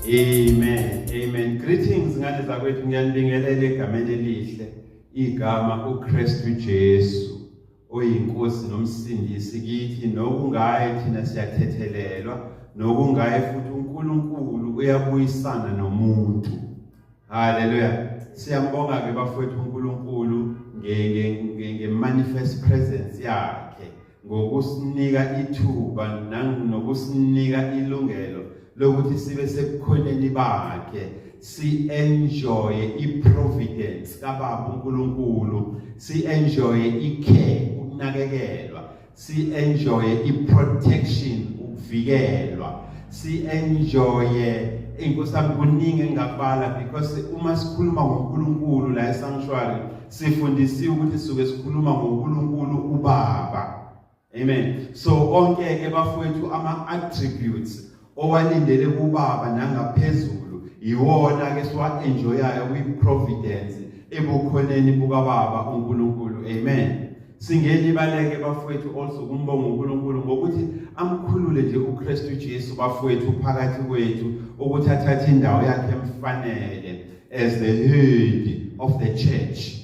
Amen. Amen. Greetings, ngane zakwethu, ngiyanibingelela egameni elihle, igama uKristu Jesu, oyiNkosi nomsindisi kithi, nokungaye thina siyathethelelwa, nokungaye futhi uNkulunkulu uyabuyisana nomuntu. Haleluya. Siyambonga ke, bafowethu, uNkulunkulu nge manifest presence yakhe, ngokusinika ithuba nokusinika ilungelo lokuthi sibe sebukhoneni bakhe, si-enjoy i-providence kaBaba uNkulunkulu, si-enjoy i-care, ukunakekelwa, si-enjoy i-protection, ukuvikelwa, si-enjoy inkosi yami. Kuningi engingakubala, because uma sikhuluma ngoNkulunkulu la esanctuary, sifundisiwe ukuthi suke sikhuluma ngoNkulunkulu uBaba. Amen. So onke ke, bafowethu, ama attributes owalindele kuBaba nangaphezulu iwona ke siwa enjoyayo kwi providence ebukhoneni bukaBaba uNkulunkulu. Amen. Singelibaleke, bafowethu, also kumbonga uNkulunkulu ngokuthi amkhulule nje uKristu Jesu, bafowethu, phakathi kwethu, ukuthi athathe indawo yakhe emfanele as the head of the church,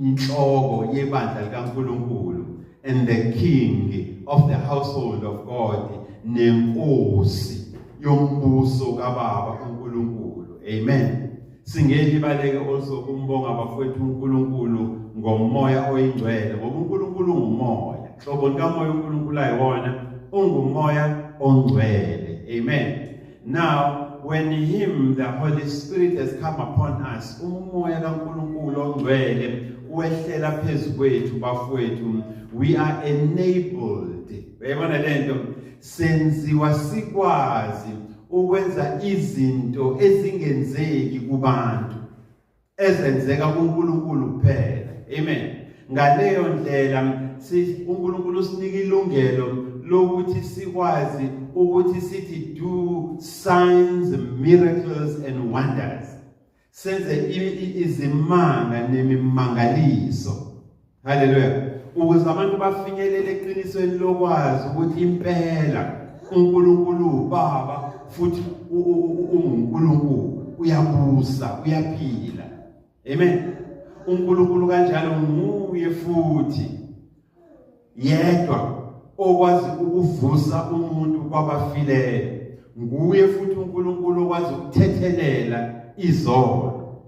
inhloko yebandla likaNkulunkulu, and the king of the household of God, nenkosi yombuso kaBaba uNkulunkulu. Amen. Singelibaleke also kumbonga, bafowethu, uNkulunkulu ngoMoya oyiNgcwele, ngoba uNkulunkulu ungumoya. Hlobo likamoya uNkulunkulu ayiwona unguMoya oNgcwele. Amen. Now when him, the Holy Spirit, has come upon us, uMoya kaNkulunkulu oNgcwele wehlela phezu kwethu, bafowethu, we are enabled. Uyayibona lento? Senziwa sikwazi ukwenza izinto ezingenzeki kubantu, ezenzeka kuNkulunkulu kuphela. Amen. Ngaleyo ndlela uNkulunkulu usinika ilungelo lokuthi sikwazi ukuthi sithi do signs, miracles and wonders, senze izimanga nemimangaliso. Haleluya. Ukuze abantu bafinyelele eqinisweni lokwazi ukuthi impela uNkulunkulu uBaba futhi unguNkulunkulu, uyabusa, uyaphila. Amen. UNkulunkulu kanjalo nguye futhi yedwa okwazi ukuvusa umuntu kwabafileyo, nguye futhi uNkulunkulu okwazi ukuthethelela izono.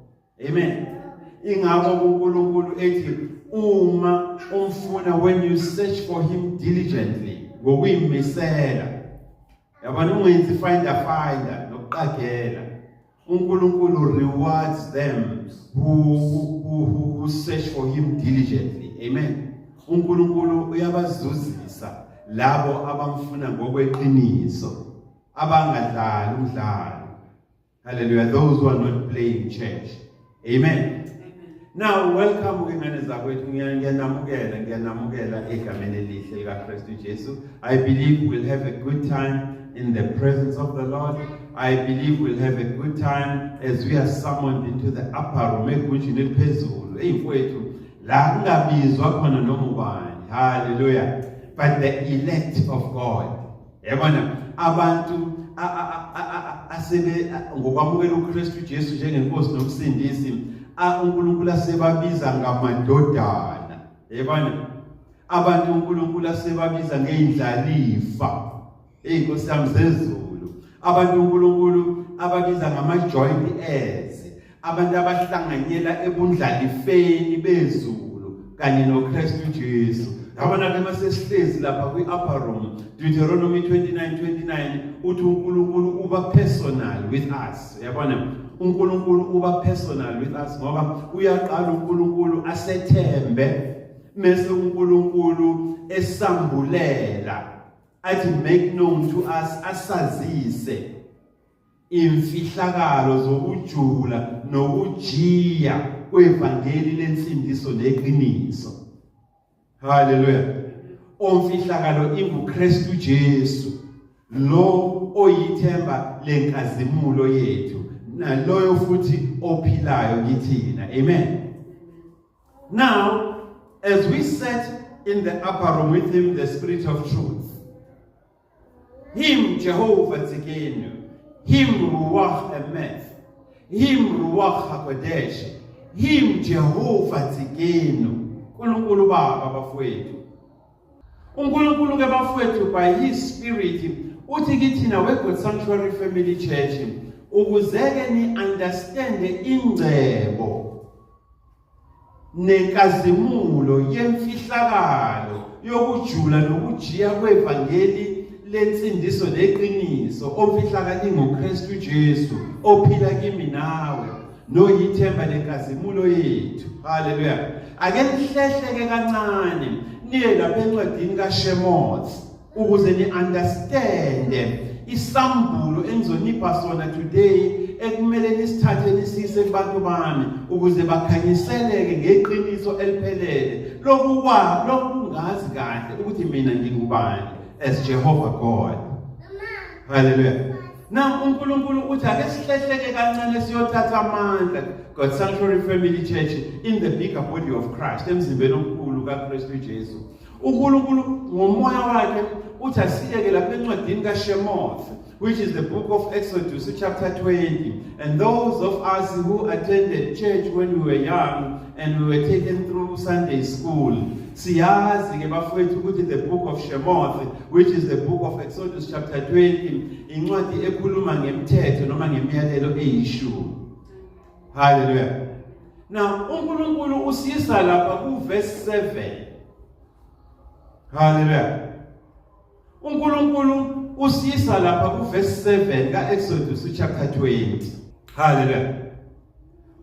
Amen. Ingakho uNkulunkulu ethi uma umfuna, when you search for him diligently, ngokuyimisela, yabona, ungenzi finder finder nokuqagela, uNkulunkulu rewards them who search for him diligently. Amen. UNkulunkulu uyabazuzisa labo abamfuna ngokweqiniso, abangadlali umdlalo. Hallelujah. Those who are not playing church. Amen. Now welcome ke, ngane zakwethu, ngiyanamukela, ngiyanamukela egameni elihle likaKristu Jesu. I believe we'll have a good time in the presence of the Lord. I believe we'll have a good time as we are summoned into the upper room, egunjini eliphezulu. Hey mfowethu, la kungabizwa khona noma ubani. Hallelujah. But the elect of God. Yabona, abantu asebe ngokwamukela uKristu Jesu njengenkosi nomsindisi, uNkulunkulu asebabiza ngamadodana. Yabona, abantu uNkulunkulu asebabiza ngeindlalifa, eyinkosi yami, zezulu, abantu uNkulunkulu ababiza ngama joint heirs, abantu abahlanganyela ebundlalifeni bezulu kanye noKristu Jesu. Yabona ke, mase sihlezi lapha kwi-upper room, Deuteronomy 29:29 uthi uNkulunkulu uba personal with us. Yabona, uNkulunkulu uba personal with us, ngoba uyaqala uNkulunkulu asethembe, mase uNkulunkulu esambulela, athi make known to us, asazise imfihlakalo zokujula nokujiya kwevangeli lensindiso neqiniso. Haleluya. Omfihlakalo inguKristu Jesu, lo oyithemba lenkazimulo yethu, naloyo futhi ophilayo kithina. Amen. Now as we sat in the upper room with him, the Spirit of truth, him, Jehovah Tsidkenu, Him Ruach Emeth, Him Ruach HaKodesh, Him Jehovah Tsikenu, uNkulunkulu Baba bafowethu. uNkulunkulu ke bafowethu by his spirit uthi kithina we God Sanctuary Family Church ukuze ke ni understand ingcebo nenkazimulo yemfihlakalo yokujula nokujiya kwevangeli lensindiso neqiniso omfihlakali ngoKristu Jesu ophila kimi nawe noyithemba lenkazimulo yethu. Haleluya. Ake nihlehleke kancane niye lapha encwadini kaShemoth ukuze ni understand isambulo engizonipha sona today ekumele nisithathe nisise kubantu bami ukuze bakhanyiseleke ngeqiniso eliphelele lokukwa lokungazi kahle ukuthi mina ngingubani as Jehovah God. Hallelujah. Now uNkulunkulu uthi ake sihlehleke kancane siyothatha amandla God Sanctuary Family Church in the bigger body of Christ, emzimbeni omkhulu kaKristu Jesu. uNkulunkulu ngomoya wakhe uthi asiyeke lapha encwadini kaShemoth, which is the book of Exodus chapter 20. And those of us who attended church when we were young and we were taken through Sunday school, siyazi ke bafowethu ukuthi the book of Shemoth, which is the book of Exodus chapter 20, incwadi ekhuluma ngemthetho noma ngemiyalelo eyishumi. Hallelujah. Now uNkulunkulu usiyisa lapha ku verse 7. Hallelujah. uNkulunkulu usiyisa lapha ku verse 7 kaExodus chapter 20. Hallelujah.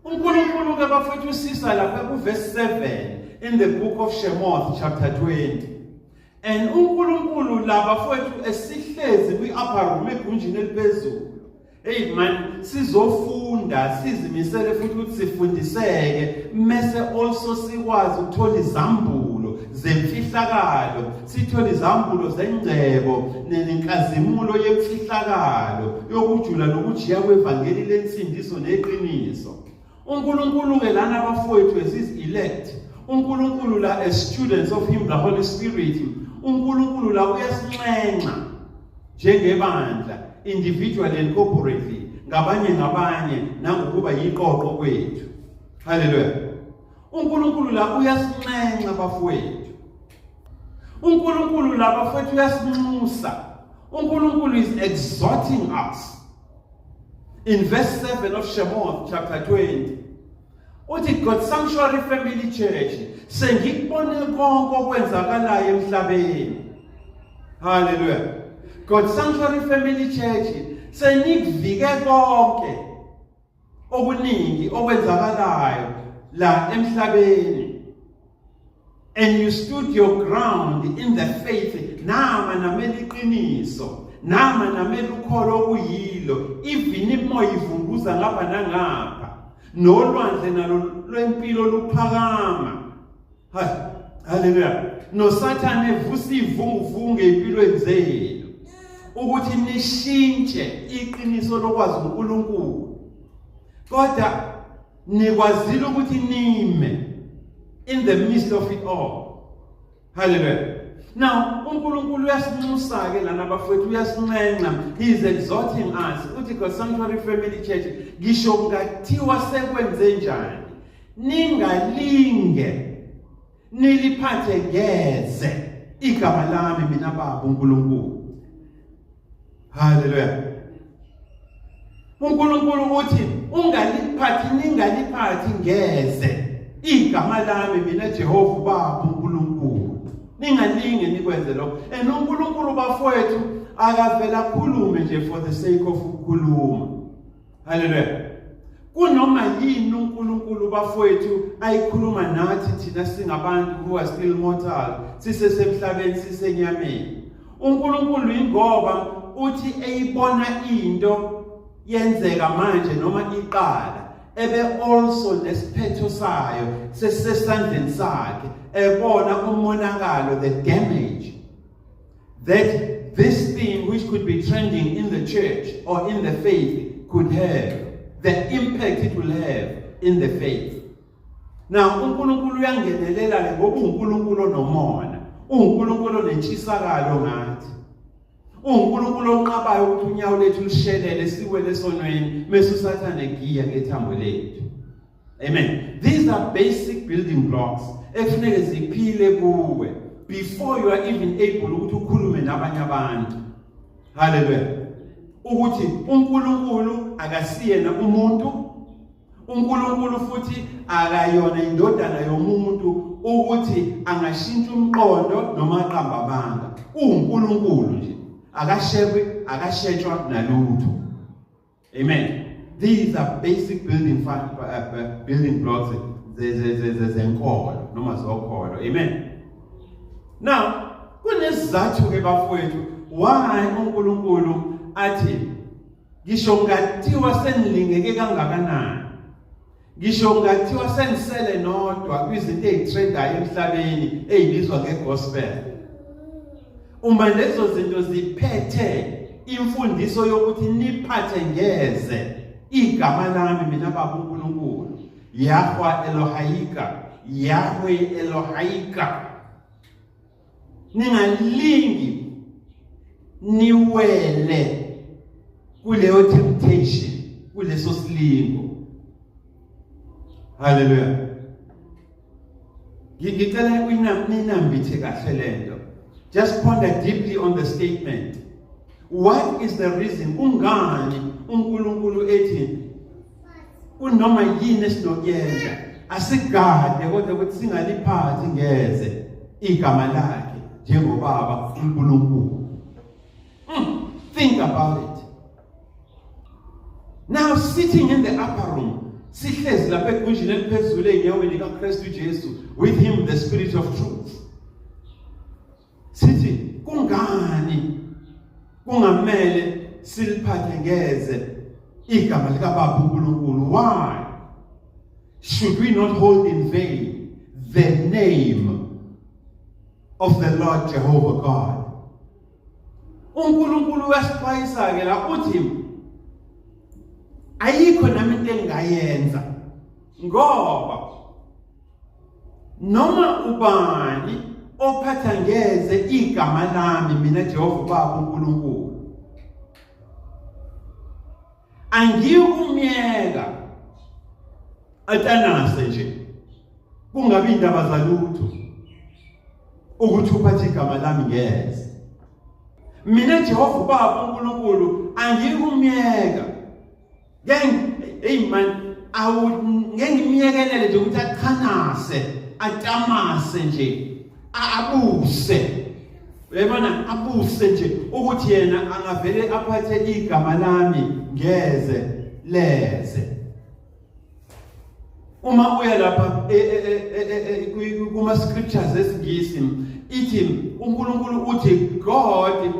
uNkulunkulu ke bafethu usisa lapha ku verse 7 in the book of Shemoth chapter 20. And uNkulunkulu la bafethu esihlezi kwi upper room egunjini eliphezulu. Hey man, sizofunda sizimisele futhi ukuthi sifundiseke mese also sikwazi ukuthola izambulo zemfihlakalo, sithole izambulo zengcebo nenkazimulo yemfihlakalo yokujula nokujiya kwevangeli lensindiso neqiniso. uNkulunkulu ke lana bafowethu as his elect, uNkulunkulu la as students of him the Holy Spirit, uNkulunkulu la uyasinxenxa njengebandla individually and corporately, ngabanye ngabanye nangokuba yiqoqo kwethu. Haleluya. uNkulunkulu la uyasinxenxa bafowethu. uNkulunkulu la bafowethu uyasinxusa. uNkulunkulu is exhorting us in verse 7 of Shemoth chapter 20. Uthi God Sanctuary Family Church, sengikubone konke okwenzakalayo emhlabeni. Hallelujah. God Sanctuary Family Church, senikuvike konke okuningi okwenzakalayo la emhlabeni, and you stood your ground in the faith, nama namela iqiniso, nama namela ukholo okuyilo, even imoya ivunguza ngapha nangapha nolwandle nalo lwempilo luphakama. Haleluya. Nosathane evusa ivunguvungu empilweni zenu ukuthi nishintshe iqiniso lokwazi uNkulunkulu, kodwa nikwazile ukuthi nime in the midst of it all. Hallelujah. Now uNkulunkulu uyasinxusa ke lana bafowethu, uyasinxenxa. He is exhorting us. Uthi God Sanctuary Family Church, ngisho kungathiwa sekwenze njani, ningalinge niliphathe ngeze igama lami mina Baba uNkulunkulu. Hallelujah. uNkulunkulu uthi ungaliphathi, ningaliphathi ngeze igama lami mina Jehova Baba uNkulunkulu. Ningalinge nikwenze lokho. And uNkulunkulu bafowethu akavela akhulume nje for the sake of ukukhuluma. Hallelujah. Kunoma yini uNkulunkulu bafowethu ayikhuluma nathi thina singabantu who are still mortal, sisesemhlabeni, sisenyameni, uNkulunkulu ingoba uthi eyibona into yenzeka manje noma iqala, ebe also nesiphetho sayo sesesandleni sakhe, ebona umonakalo, the damage that this thing which could be trending in the church or in the faith could have, the impact it will have in the faith. Now uNkulunkulu uyangenelela ke ngoba uNkulunkulu onomona, uNkulunkulu onentshisakalo ngathi. UNkulunkulu onqabayo ukuthi unyawo lethu lushelele siwele esonweni mase uSathane egiya ngethambo lethu. Amen. These are basic building blocks ekufuneke ziphile kuwe before you are even able ukuthi ukhulume nabanye abantu. Hallelujah. Ukuthi uNkulunkulu akasiyena umuntu, uNkulunkulu futhi akayona indodana yomuntu ukuthi angashintsha umqondo noma aqamba amanga. UNkulunkulu nje akashekwe, akashetshwa nalutho. Amen. These are basic building blocks zenkolo noma zokholo. Amen. Now, kunesizathu ke bafowethu why uNkulunkulu athi ngisho ngathiwa senilingeke kangakanani, ngisho ngathiwa senisele nodwa kwizinto ezitrendayo emhlabeni ezibizwa ngegospel, uma lezo zinto ziphethe imfundiso yokuthi niphathe ngeze igama lami mina Baba uNkulunkulu, Yahweh Elohayika, Yahweh Elohayika, ningalingi niwele kuleyo temptation, kuleso silingo. Haleluya. Ngicela ninambithe kahle lento. Just ponder deeply on the statement. What is the reason? Kungani uNkulunkulu ethi kunoma yini esinokuyenza asigade kodwa ukuthi singaliphathi ngeze igama lakhe njengoBaba uNkulunkulu? Think about it. Now sitting in the upper room, sihlezi lapha egunjini eliphezulu ey'nyaweni likaKristu Jesu, with him the Spirit of truth. Sithi kungani kungamele siliphathe ngeze igama likaBaba uNkulunkulu? Why should we not hold in vain the name of the Lord Jehovah God? UNkulunkulu uyasixwayisa ke la, uthi ayikho nami into engingayenza, ngoba noma ubani ophatha ngeze igama lami mina Jehova Baba uNkulunkulu, angiyikumyeka atanase nje kungabi indaba zalutho ukuthi uphathe igama lami ngeze. Mina Jehova Baba uNkulunkulu angiyikumyeka. Hey man, awu ngeke ngimyekelele nje ukuthi achanase, atamase nje, abuse. Uyabona, abuse nje ukuthi yena angavele aphathe igama lami ngeze leze. Uma uya lapha kuma scriptures esiNgisi, ithi uNkulunkulu uthi God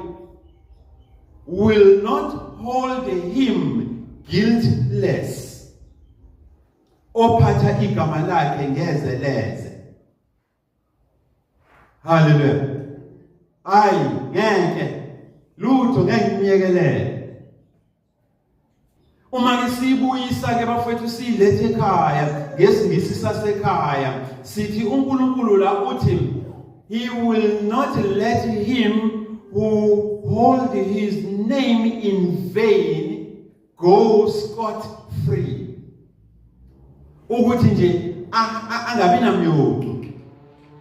will not hold him guiltless ophatha igama lakhe ngeze leze. Haleluya. Ayi ngeke lutho, ngeke ngimyekelele. Uma ke siyibuyisa ke bafowethu, siyilethe ekhaya ngesiNgisi sasekhaya, sithi uNkulunkulu la uthi he will not let him who hold his name in vain go scot free, ukuthi nje angabi namyocu,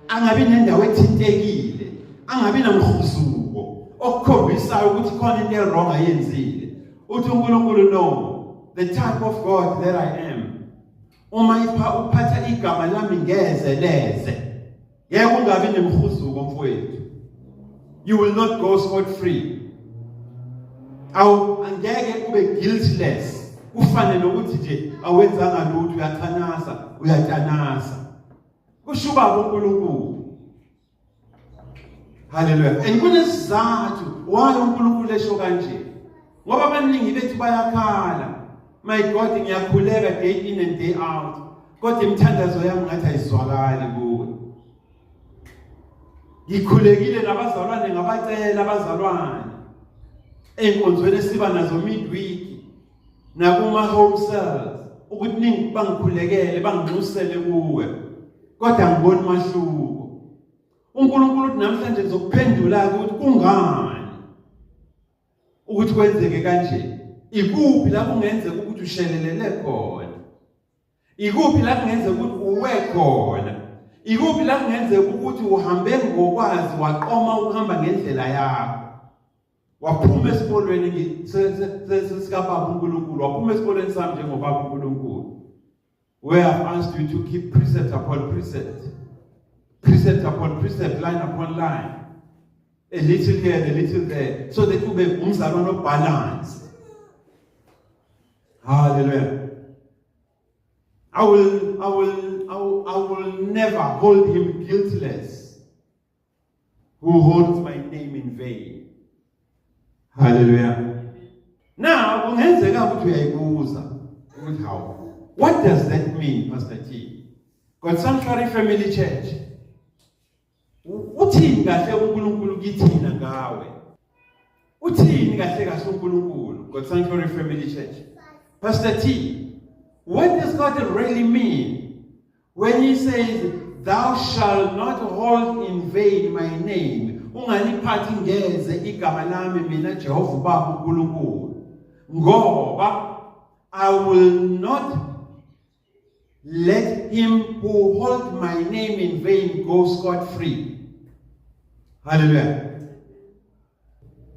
angabi nendawo ethintekile, angabi namhuzuko okukhombisayo ukuthi khona into e-wrong ayenzile. Uthi uNkulunkulu, no, the type of God that I am, uma ipha uphatha igama lami ngeze leze, ngeke ungabi nemhuzuko mfowethu. You will not go scot free. Awu, angeke ube guiltless, kufane nokuthi nje awenzanga lutho, uyachanasa, uyatanasa, kusho uBaba uNkulunkulu. Haleluya. And kunesizathu why uNkulunkulu esho kanje, ngoba abaningi bethu bayakhala, "My God, ngiyakhuleka day in and day out, kodwa imithandazo yami ngathi ayizwakali kuwe. Ngikhulekile nabazalwane, ngabacela abazalwane ey'nkonzweni esiba nazo midweek nakuma home cells ukuthi ningi bangikhulekele, banginxusele kuwe, kodwa angiboni mahluko." uNkulunkulu uthi namhlanje ngizokuphendula-ke ukuthi kungani. Ukuthi kwenzeke kanje? Ikuphi la kungenzeka ukuthi ushelelele khona? Ikuphi la kungenzeka ukuthi uwe khona? Ikuphi la kungenzeka ukuthi uhambe ngokwazi waqoma ukuhamba ngendlela yakho? Waphuma esikolweni sikababa uNkulunkulu, waphuma esikolweni sami njengobaba uNkulunkulu. Where I've asked you to keep precept upon precept, precept upon precept, line upon line, a little here and a little there, so that ube umzalwane obalance. Hallelujah. I will never hold him guiltless who holds my name in vain. Hallelujah. Now, kungenzeka ukuthi uyayibuza ukuthi how, what does that mean, Pastor T? God Sanctuary Family Church. Uthini kahle uNkulunkulu kithina ngawe? Uthini kahle kahle uNkulunkulu? God Sanctuary Family Church. Pastor T, what does God really mean when he says, "Thou shalt not hold in vain my name"? Ungaliphathi ngeze igama lami mina Jehova uBaba uNkulunkulu. Ngoba I will not let him who hold my name in vain go scot free. Hallelujah.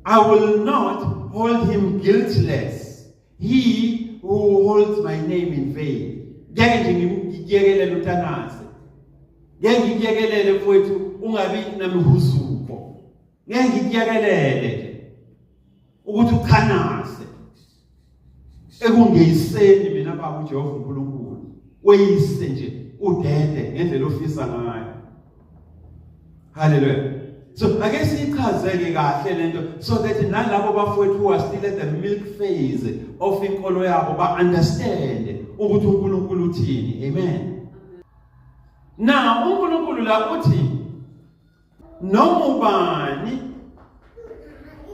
I will not hold him guiltless, he who holds my name in vain. Ngeke nje ngikuyekelele utanase. Ngeke ngikuyekelele mfowethu ungabi namihuzuko. Ngeke ngikuyekelele nje ukuthi uchanase ekungeyiseni mina baba uJehova uNkulunkulu. Weyise nje udede ngendlela ofisa ngayo. Hallelujah. So ake siyichazeke kahle lento so that nalabo bafowethu who are still at the milk phase of inkolo yabo ba understand ukuthi uNkulunkulu uthini. Amen. Now uNkulunkulu la uthi noma ubani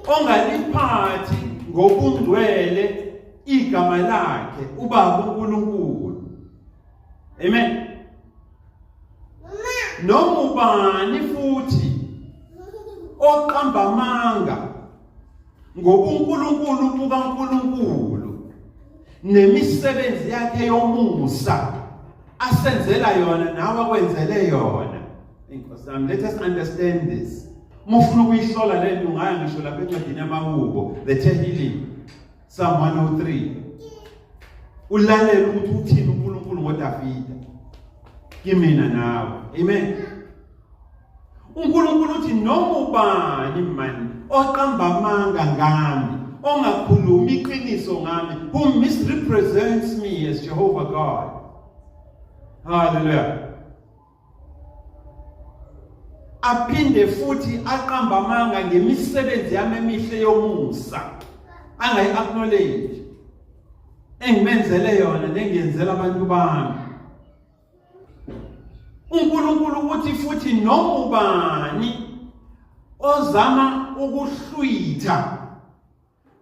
ongaliphathi ngobungcwele igama lakhe ubaba uNkulunkulu. Amen. Noma ubani futhi oqamba amanga ngobuNkulunkulu bukaNkulunkulu nemisebenzi yakhe yomusa asenzela yona nawe akwenzele yona. Inkosi yami, let us understand this. Uma ufuna ukuyihlola le nto ungaya ngisho lapha encwadini yamaHubo, the Tehillim, Psalm 103, ulalele ukuthi uthini uNkulunkulu ngoDavida kimina nawe. Amen. uNkulunkulu uthi noma ubani mani oqamba amanga ngami, ongakhulumi iqiniso ngami, who misrepresents me as Jehovah God. Hallelujah. Aphinde futhi aqamba amanga ngemisebenzi yami emihle yomusa, angayi acknowledge engimenzele yona nengiyenzela abantu bami. uNkulunkulu uthi futhi noma ubani ozama ukuhlwitha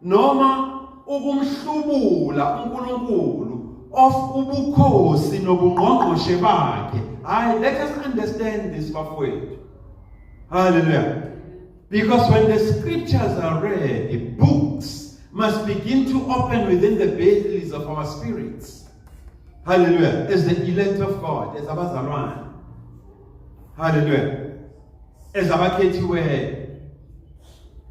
noma ukumhlubula uNkulunkulu of ubukhosi nobungqongqoshe bakhe. Hayi, let us understand this, bafowethu. Hallelujah. Because when the scriptures are read, the books must begin to open within the bellies of our spirits. Hallelujah. As the elect of God, as abazalwane. Hallelujah. As abakhethiweyo.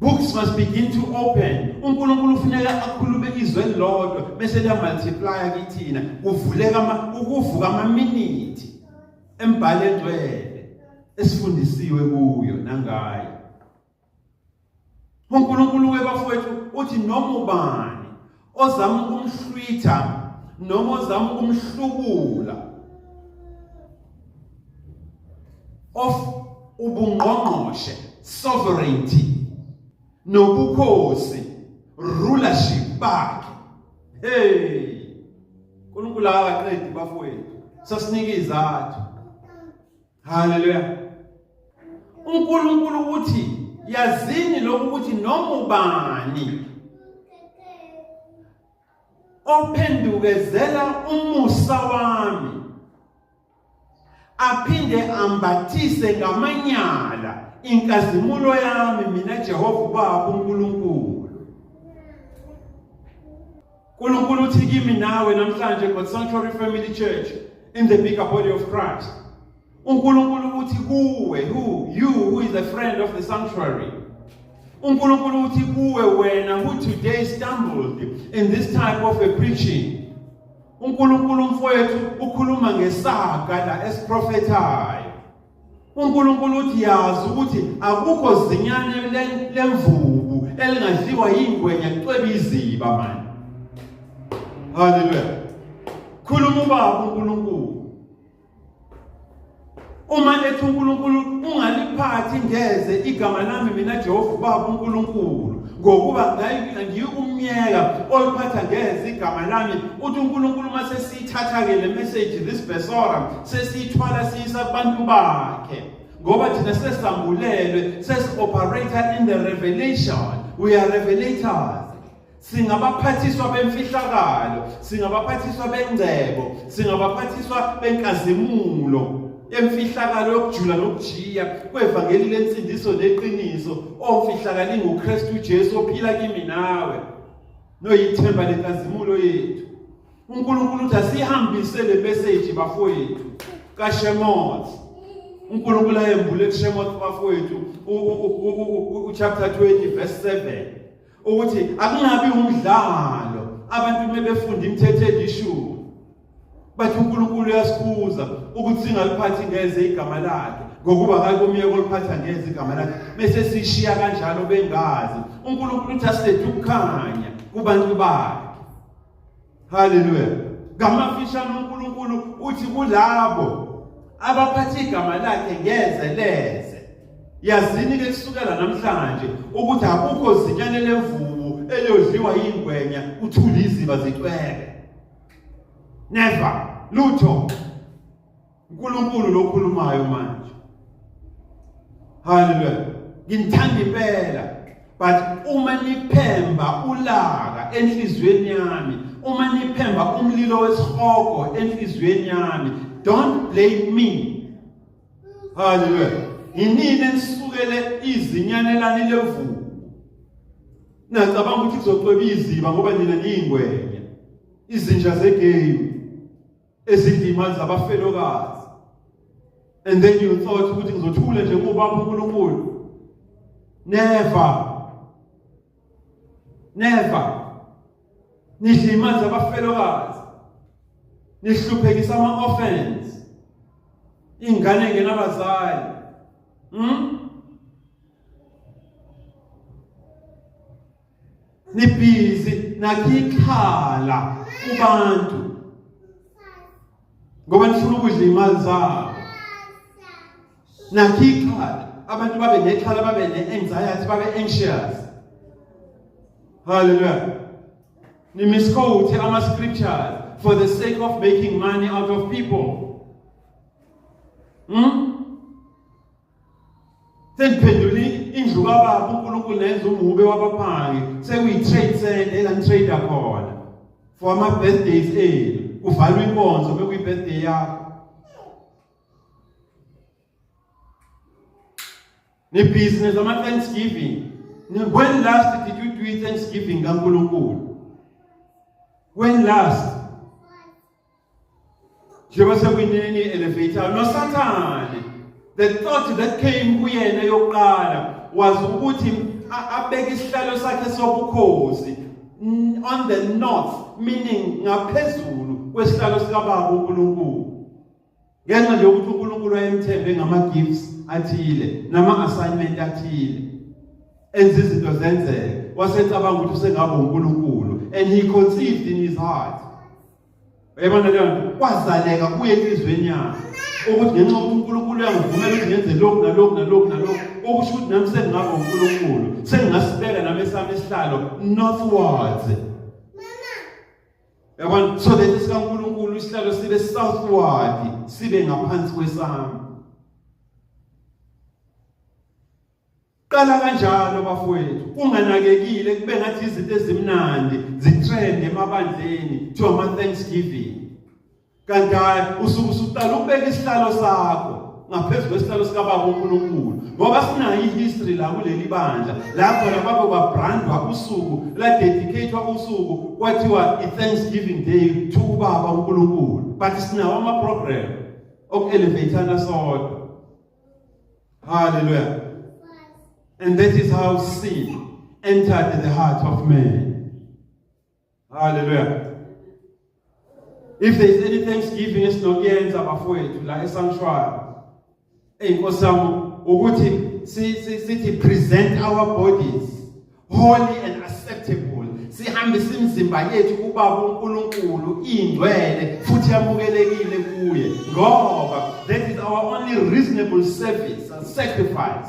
Books must begin to open. uNkulunkulu ufuneka akhulume izwi elilodwa bese liya multiply kithina, kuvuleka ukuvuka amaminithi embhalo engcwele esifundisiwe kuyo nangayo. uNkulunkulu ke bafowethu uthi noma ubani ozama ukumhlwitha noma ozama ukumhlubula of ubungqongqoshe, sovereignty, nobukhosi, rulership bakhe. Hey, uNkulunkulu akaqedi bafowethu, sasinika izathu. Haleluya. uNkulunkulu uthi yazini lokhu ukuthi noma ubani ophendukezela umusa wami aphinde ambathise ngamanyala inkazimulo yami mina Jehova uBaba uNkulunkulu. uNkulunkulu uthi kimi nawe namhlanje, God Sanctuary Family Church, in the bigger body of Christ, uNkulunkulu uthi kuwe, who you who is a friend of the sanctuary, uNkulunkulu uthi kuwe wena who today stumbled in this type of a preaching, uNkulunkulu mfowethu ukhuluma ngesaga la esiprofethayo. uNkulunkulu uthi yazi ukuthi akukho zinyane lemvubu elingadliwa yingwenya kucweba iziba manje. Haleluya. Khuluma ubaba uNkulunkulu. Uma ethi uNkulunkulu ungaliphathi ngeze igama lami mina Jehova ubaba uNkulunkulu, ngokuba ngiyikumyeka oliphatha ngeze igama lami. Uthi uNkulunkulu uma sesiyithatha-ke le message, this besora, sesiyithwala siyisa kubantu bakhe, ngoba thina sesambulelwe, sesi-operator in the revelation, we are revelators. Singabaphathiswa bemfihlakalo, singabaphathiswa bengcebo, singabaphathiswa benkazimulo emfihlakalo yokujula nokujiya kwevangeli lensindiso neqiniso, omfihlakalo inguKristu Jesu ophila kimi nawe noyithemba lenkazimulo yethu. uNkulunkulu uthi asihambise le message bafowethu kaShemoth. uNkulunkulu ayembule kuShemoth bafowethu uchapter 20 verse 7 ukuthi akungabi umdlalo abantu mebefunda imithetho elishumi, bathi uNkulunkulu uyasikhuza ukuthi singaliphathi ngeze igama lakhe, ngokuba akekho umyeko oliphatha ngeze igama lakhe bese sishiya kanjalo bengazi. uNkulunkulu uthi asilethe ukukhanya kubantu bakhe. Haleluya. Ngamafishane uNkulunkulu uthi kulabo abaphatha igama lakhe ngeze leze, yazini ke kusukela namhlanje ukuthi akukho zinyane lemvubu eliyodliwa yingwenya uthule iziba zicwebe. Never, lutho. uNkulunkulu lokhulumayo manje. Haleluya. Nginithanda impela, but uma niphemba ulaka enhliziyweni yami, uma niphemba umlilo wesihogo enhliziyweni yami, don't blame me. Haleluya. Yinini enisukele izinyane lani levubu, nacabanga ukuthi kuzocweba iziba ngoba nina niyingwenya, izinja zegame ezidla imali zabafelokazi, and then you thought ukuthi ngizothula nje ngubaba uNkulunkulu. Never, never. Nidla imali zabafelokazi, nihluphekisa ama-orphans, ingane engenabazali. Nibhizi nakikhala kubantu ngoba nifuna ukudla imali zabo. Nakikhala abantu babe nekhala, babe ne-anxiety, babe anxious. Hallelujah. Ni-misquote ama-scriptures for the sake of making money out of people. Sengiphendula indlu kababa uNkulunkulu nenza umhube wabaphangi, sekuyi-trade center elani-trade khona for ama-birthdays enu, kuvalwa inkonzo bekuyi-birthday yakho. Nibhizinesi ama-Thanksgiving. When last did you do i-Thanksgiving kaNkulunkulu? When last? Njengoba sekuyinini elevator noSathane, the thought that came kuyena yokuqala was ukuthi abeke isihlalo sakhe sobukhosi on the north, meaning ngaphezulu kwesihlalo sikababa uNkulunkulu, ngenxa nje yokuthi uNkulunkulu wayemthembe ngama-gifts athile nama-assignment athile, enza izinto zenzeke, wasecabanga ukuthi usengaba uNkulunkulu, and he conceived in his heart. Uyabona leyo nto, kwazaleka kuye enhliziyweni yakhe ukuthi ngenxa yokuthi uNkulunkulu uyangivumela ukuthi ngenze lokhu nalokhu nalokhu nalokhu, okusho ukuthi nami sengingaba uNkulunkulu, sengingasibeka nami esami isihlalo northwards. Yabona, so that sikaNkulunkulu isihlalo sibe southward, sibe ngaphansi kwesami. Qala kanjalo bafowethu, kunganakekile kube ngathi izinto ezimnandi zitrend emabandleni kuthiwa ama-Thanksgiving, kanti hhayi, usuke usuqala ukubeka isihlalo sakho. Ngaphezu kwesihlalo sikaBaba uNkulunkulu, ngoba sinayo ihistory la kuleli bandla la khona babe babrandwa usuku la dedicatewa usuku kwathiwa i-Thanksgiving Day to uBaba uNkulunkulu, but sinawo ama-program oku-elevateana sodwa. Hallelujah. And that is how sin entered the heart of man. Hallelujah. If there is any thanksgiving esinokuyenza, bafowethu, la esanctuary, eyinkosi yami, ukuthi sithi present our bodies holy and acceptable, sihambise imizimba yethu kuBaba uNkulunkulu ingcwele futhi yamukelekile kuye, ngoba that is our only reasonable service and sacrifice.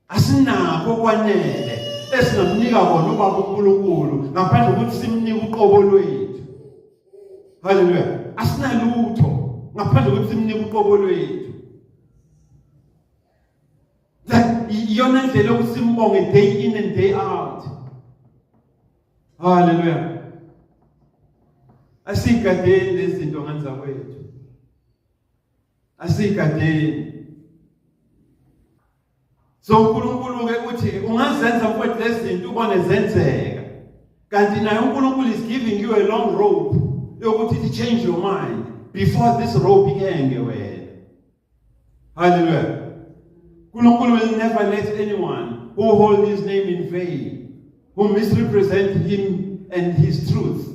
Asinakho kwanele esingamnika kona uBaba uNkulunkulu ngaphandle kokuthi simnike uqobo lwethu. Haleluya. Asinalutho ngaphandle kokuthi simnike uqobo lwethu. That iyona ndlela yokuthi simbonge day in and day out. Haleluya. Asigadeni lezi zinto nganza kwethu, asigadeni. So uNkulunkulu ke uthi ungazenza, mfowethu, lezi zinto ubone zenzeka, kanti naye uNkulunkulu is giving you a long rope yokuthi ithi change your mind before this rope ikenge wena. Hallelujah. uNkulunkulu will never let anyone who hold his name in vain, who misrepresent him and his truth,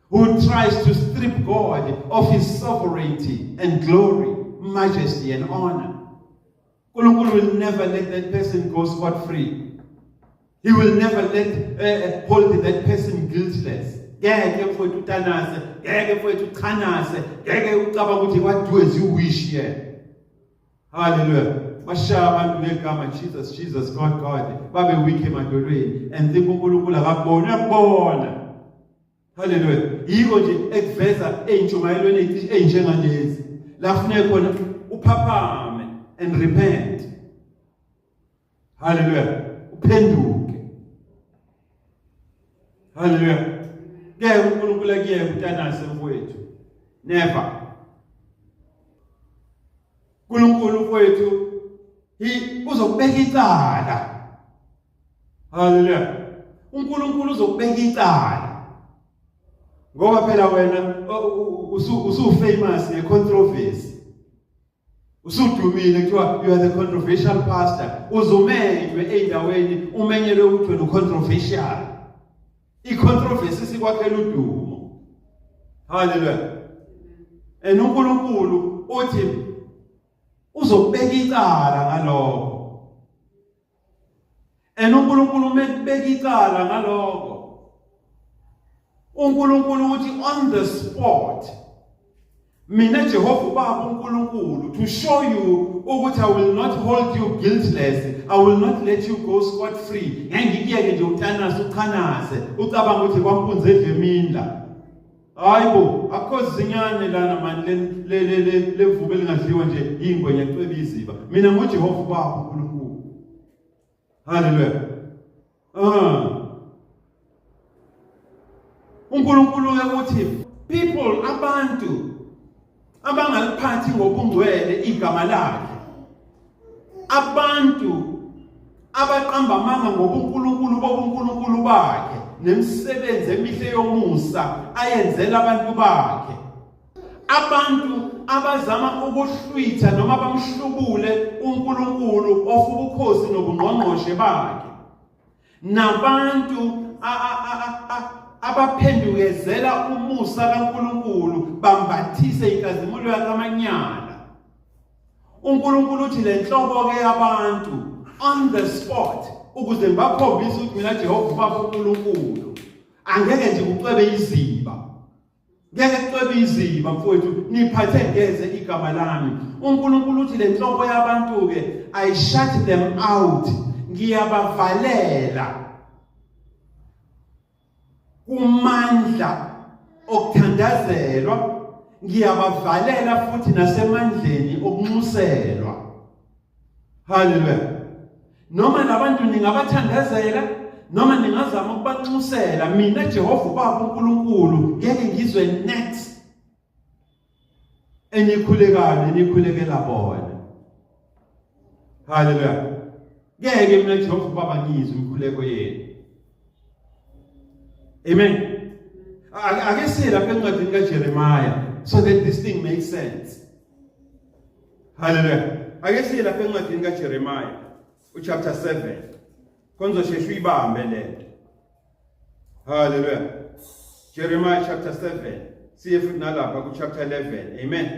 who tries to strip God of his sovereignty and glory, majesty and honor. uNkulunkulu will never let that person go scot free. He will never let hold that person guiltless. Ngeke, mfowethu, utanase, ngeke, mfowethu, uchanase, ngeke ucabanga ukuthi what do as you wish here. Hallelujah. Bashaya abantu ngegama Jesus, Jesus, God, God, babe weak emadolweni and think uNkulunkulu akakuboni. Uyakubona. Hallelujah. Yiko nje ekuveza ey'ntshumayelweni ey'njengalezi la kufuneka khona uphaphame and repent. Hallelujah. Uphenduke. Hallelujah. Ngeke uNkulunkulu akuyeke utanase, mfowethu. Never. uNkulunkulu, mfowethu, hi uzokubeka icala. Hallelujah. uNkulunkulu uzokubeka icala. Ngoba phela wena usu famous ngecontroversy. Usudumile, kuthiwa you are the controversial pastor. Uzumenywe ey'ndaweni, umenyelwe ukuthi wena ucontroversial. I-controversy sikwakhela udumo. Hallelujah. And uNkulunkulu uthi uzokubeka icala ngalokho. And uNkulunkulu uma ekubeka icala ngalokho, uNkulunkulu uthi on the spot, mina Jehova uBaba uNkulunkulu, to show you ukuthi I will not hold you guiltless, I will not let you go scot free, ngeke ngikuyeke nje utanase, uchanase, ucabanga ukuthi kwampunzi edle emini la. Hayibo, akukho zinyane lana mani le le le levubu elingadliwa nje ingwenya ecweba iziba. Mina nguJehova uBaba uNkulunkulu. Haleluya. Ah, uNkulunkulu ke uthi people, abantu abangaliphathi ngobungcwele igama lakhe, abantu abaqamba amanga ngobuNkulunkulu bobuNkulunkulu bakhe nemisebenzi emihle yomusa ayenzela abantu bakhe, abantu abazama ukuhlwitha noma bamhlubule uNkulunkulu of ubukhosi nobungqongqoshe bakhe, nabantu abaphendukezela umusa kaNkulunkulu bambathise inkazimulo yakhe amanyala, uNkulunkulu uthi le nhlobo ke yabantu, on the spot, ukuze ngibakhombise ukuthi mina Jehova Baba uNkulunkulu angeke nje kucwebe iziba, ngeke kucwebe iziba, mfowethu, niphathe ngeze igama lami. uNkulunkulu uthi le nhlobo yabantu ke, I shut them out, ngiyabavalela kumandla okuthandazelwa, ngiyabavalela futhi nasemandleni okunxuselwa. Haleluya. Noma labantu ningabathandazela noma ningazama ukubanxusela, mina Jehova uBaba uNkulunkulu ngeke ngizwe next. Enikhulekayo nenikhulekela bona. Haleluya. Ngeke mina Jehova Baba ngizwe imikhuleko yenu. Amen. Ake siye lapha encwadini kaJeremiah so that this thing makes sense. Haleluya. Ake siye lapha encwadini kaJeremiah uchapter 7. Konzoshesha uyibambe lento. Haleluya. Jeremiah chapter 7. Siye futhi nalapha ku chapter 11. Amen.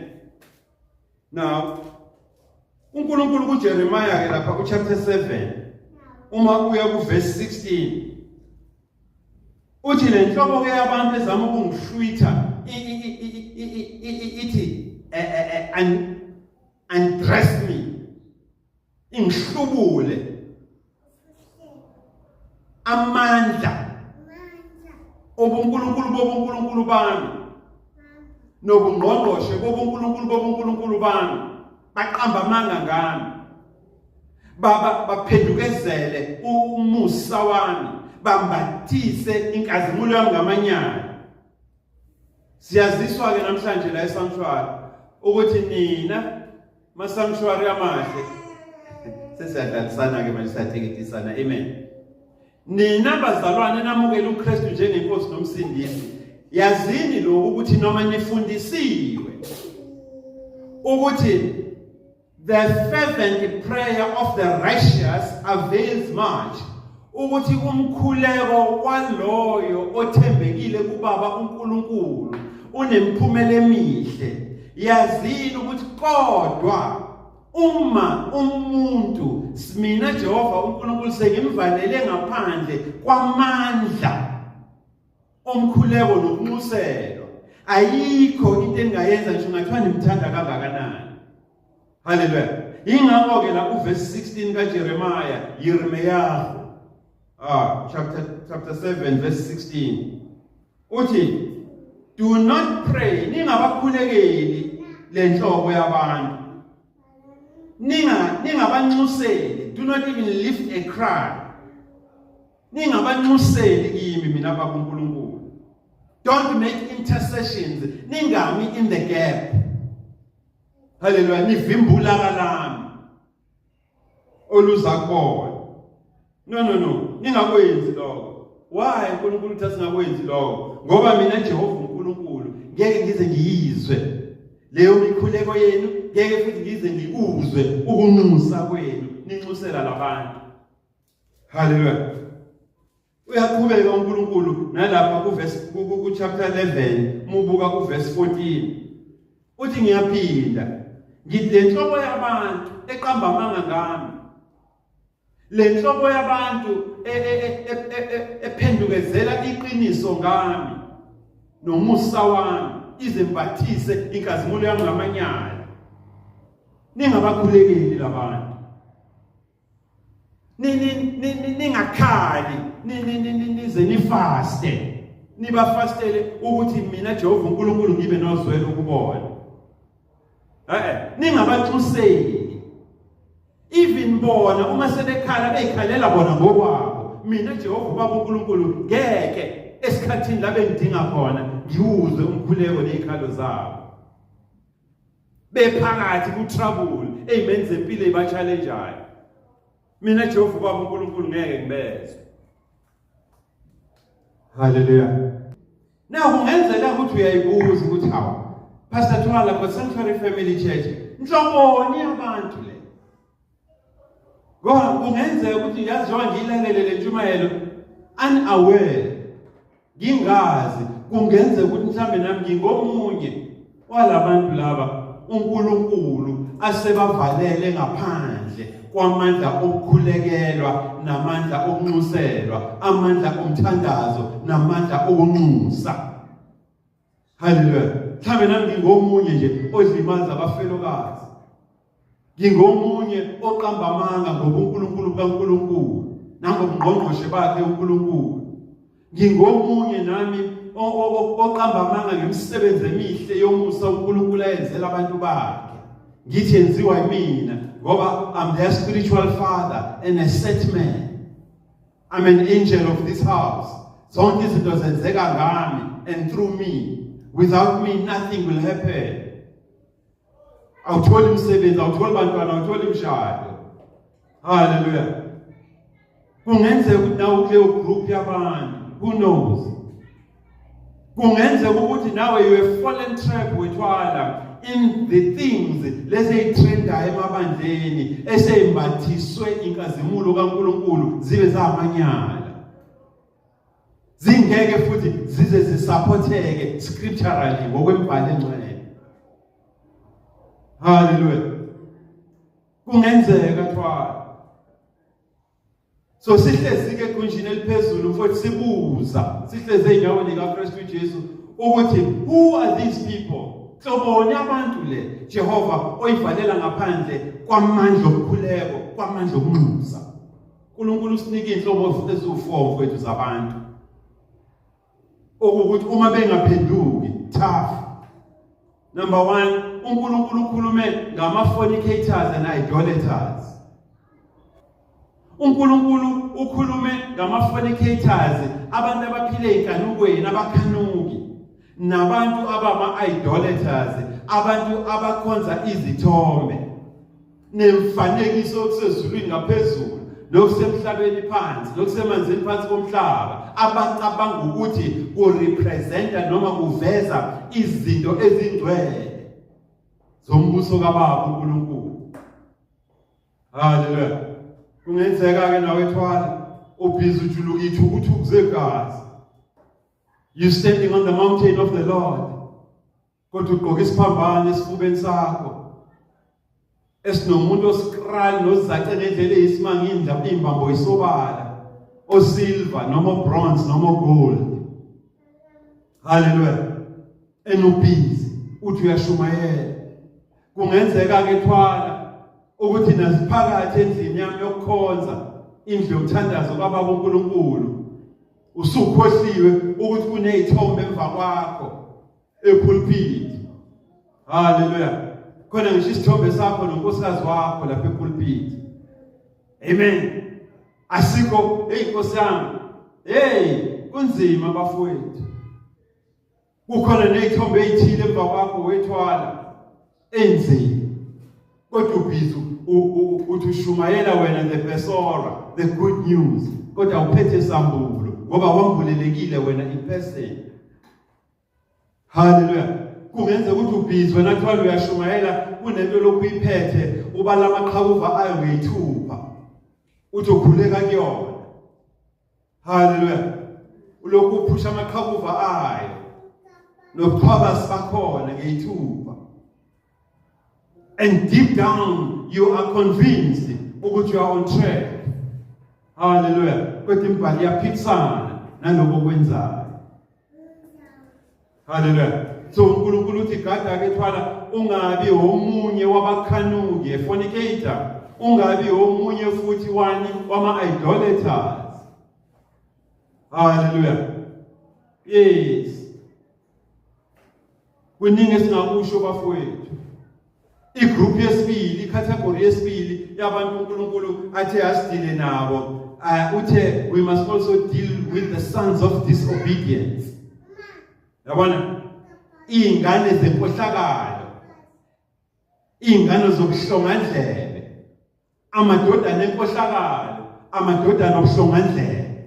Now uNkulunkulu kuJeremiah ke lapha ku chapter 7 uma uya ku verse 16 uthi le nhlobo ke yabantu ezama ukungihlwitha ithi undress me, ingihlubule amandla obuNkulunkulu bobuNkulunkulu bami nobungqongqoshe bobuNkulunkulu bobuNkulunkulu bami, baqamba amanga ngami, baba baphendukezele umusa wami, bambathise inkazimulo yami ngamanyala. Siyaziswa ke namhlanje la esanctuary ukuthi nina ma-sanctuary amahle, sesiyadlalisana ke manje, siyateketisana. Amen. Nina bazalwane namukela uKristu njengenkosi nomsindisi, yazini lokhu ukuthi noma nifundisiwe ukuthi the fervent prayer of the righteous avails much, ukuthi umkhuleko waloyo othembekile kubaba uNkulunkulu unemphumela emihle, yazini ukuthi kodwa uma umuntu mina Jehova uNkulunkulu sengimvalele ngaphandle kwamandla omkhuleko nokunxuselwa, ayikho into engingayenza ngisho ngathiwa nimthanda kangakanani. Haleluya. Ingakho ke la uverse 16 kaJeremiah, Yirmiyahu, chapter 7 verse 16, uthi do not pray, ningabakhulekeli lenhlobo yabantu, ningabanxuseli, do not even lift a cry, ningabanxuseli kimi mina Baba uNkulunkulu. Don't make intercessions, ningami in the gap. Haleluya. Nivimbula lami oluza kubona. No, no, no, ningakwenzi lokho. Why uNkulunkulu uthi singakwenzi lokho? Ngoba mina Jehova uNkulunkulu ngeke ngize ngiyizwe leyo mikhuleko yenu, ngeke futhi ngize ngikuzwe ukunxusa kwenu ninxusela labantu. Haleluya. Uyaqhubeka uNkulunkulu nalapha ku verse ku chapter 11, mubuka ku verse 14, uthi ngiyaphinda ngithi le nhlobo yabantu eqamba amanga ngami, le nhlobo yabantu ephendukezela iqiniso ngami nomusa wami, izembathise inkazimulo yami ngamanyala, ningabakhulekeli labantu, ningakhali, nize nifaste, nibafastele ukuthi mina Jehova uNkulunkulu ngibe nozwelo kubona. Ningabanxuseli even bona uma sebekhala, beyikhalela bona ngokwabo. Mina Jehova Ubaba uNkulunkulu ngeke esikhathini la bengidinga khona ngiwuzwe umkhuleko nezikhalo zabo bephakathi ku trouble eyimeni zempilo eba-challengeayo. Mina Jehova Ubaba uNkulunkulu ngeke ngibezwe. Haleluya. Now kungenzeka ukuthi uyayibuza ukuthi hawu, Pastor Thwala, kwa Sanctuary Family Church nhloboni yabantu le? Ngoba kungenzeka ukuthi yazi njengoba ngiyilalele le ntshumayelo unaware, ngingazi, kungenzeka ukuthi mhlambe nami ngingomunye walabantu laba uNkulunkulu asebavalele ngaphandle kwamandla okukhulekelwa namandla okunxuselwa, amandla omthandazo namandla okunxusa. Haleluya. Mhlambe nami ngingomunye nje odlimaza abafelokazi, ngingomunye oqamba amanga ngobuNkulunkulu bukaNkulunkulu nangobungqongqoshe bakhe uNkulunkulu, ngingomunye nami oqamba amanga ngemisebenzi emihle yomusa uNkulunkulu ayenzela abantu bakhe, ngithi yenziwa yimina ngoba I'm their spiritual father and a set man, I'm an angel of this house, zonke izinto zenzeka ngami and through me, without me nothing will happen. Awutholi umsebenzi, awutholi bantwana, awutholi imishado. Haleluya. Kungenzeka ukuthi nawe kuleyo group yabantu, who knows? Kungenzeka ukuthi nawe you have fallen trap wethwala in the things lezi eyitrendayo emabandleni eseyimbathiswe inkazimulo kaNkuluNkulu zibe zamanyala, zingeke futhi zize zisupporteke scripturally ngokwembhalo engcwele. Haleluya. Kungenzeka thwala. So sihlezi ke egunjini eliphezulu mfowethu, sibuza sihlezi ezinyaweni kaKristu Jesu ukuthi who are these people? Hloboni abantu le Jehova oyivalela ngaphandle kwamandla okukhuleko, kwamandla okunxusa. uNkulunkulu usinike inhlobo eziwu4 mfowethu zabantu. Okuwukuthi uma bengaphenduki tough. Number 1, uNkulunkulu ukhulume ngama fornicators and idolaters. uNkulunkulu ukhulume ngama fornicators, abantu abaphile enkanukweni, abakhanuki, nabantu abama idolaters, abantu abakhonza izithombe nemfanekiso okusezulwini ngaphezulu nokusemhlabeni phansi nokusemanzini phansi komhlaba, abacabanga ukuthi kurepresenta noma kuveza izinto ezingcwele zombuso kaBaba uNkulunkulu. Haleluya. Kungenzeka ke nawe thwala ubhizi ujuluka ithukuthuku zegazi. You standing on the mountain of the Lord. Kodwa ugqoka isiphambano esifubeni sakho esinomuntu osikrali nozace ngendlela eyisimanga, indla imbambo isobala, osilver noma bronze noma gold. Haleluya. Enubhizi uthi uyashumayela. Kungenzeka ke thwala ukuthi nasiphakathi endlini yami yokukhonza, indlu yokuthandaza kwababa uNkulunkulu, usukhohliwe ukuthi kunezithombe emva kwakho epulpit. Haleluya. Khona ngisho isithombe sakho nonkosikazi wakho lapha epulpit. Amen. Asikho, hey Nkosi yami, hey kunzima bafowethu. Kukhona nezithombe ezithile emva kwakho wethwala enzima, kodwa ubhizi uthi ushumayela wena the besora, the good news, kodwa uphethe sambulo ngoba wambulelekile wena in person. Haleluya. Kungenzeka ukuthi ubhizi wena thwala uyashumayela, kunento lokhu iphethe, ubala amaqhakuva ayo ngeyithupha, uthi ukhuleka kuyona. Haleluya. Ulokhu uphusha amaqhakuva ayo nobuqhwabasi bakhona ngeyithupha, and deep down you are convinced ukuthi you are on track. Haleluya. Kodwa imbhali iyaphikisana naloko okwenzayo. Haleluya. So uNkulunkulu uthi gada ke thwala, ungabi omunye wabakhanuki, fornicator, ungabi omunye futhi wani wama idolaters. Haleluya. Yes. Kuningi esingakusho bafowethu. Igroup yesibili, icategory yesibili yabantu uNkulunkulu athe asidile nabo, uthe we must also deal with the sons of disobedience. Yabona, iy'ngane zenkohlakalo, iy'ngane zokuhlongandlebe, amadodana enkohlakalo, amadodana obuhlongandlebe.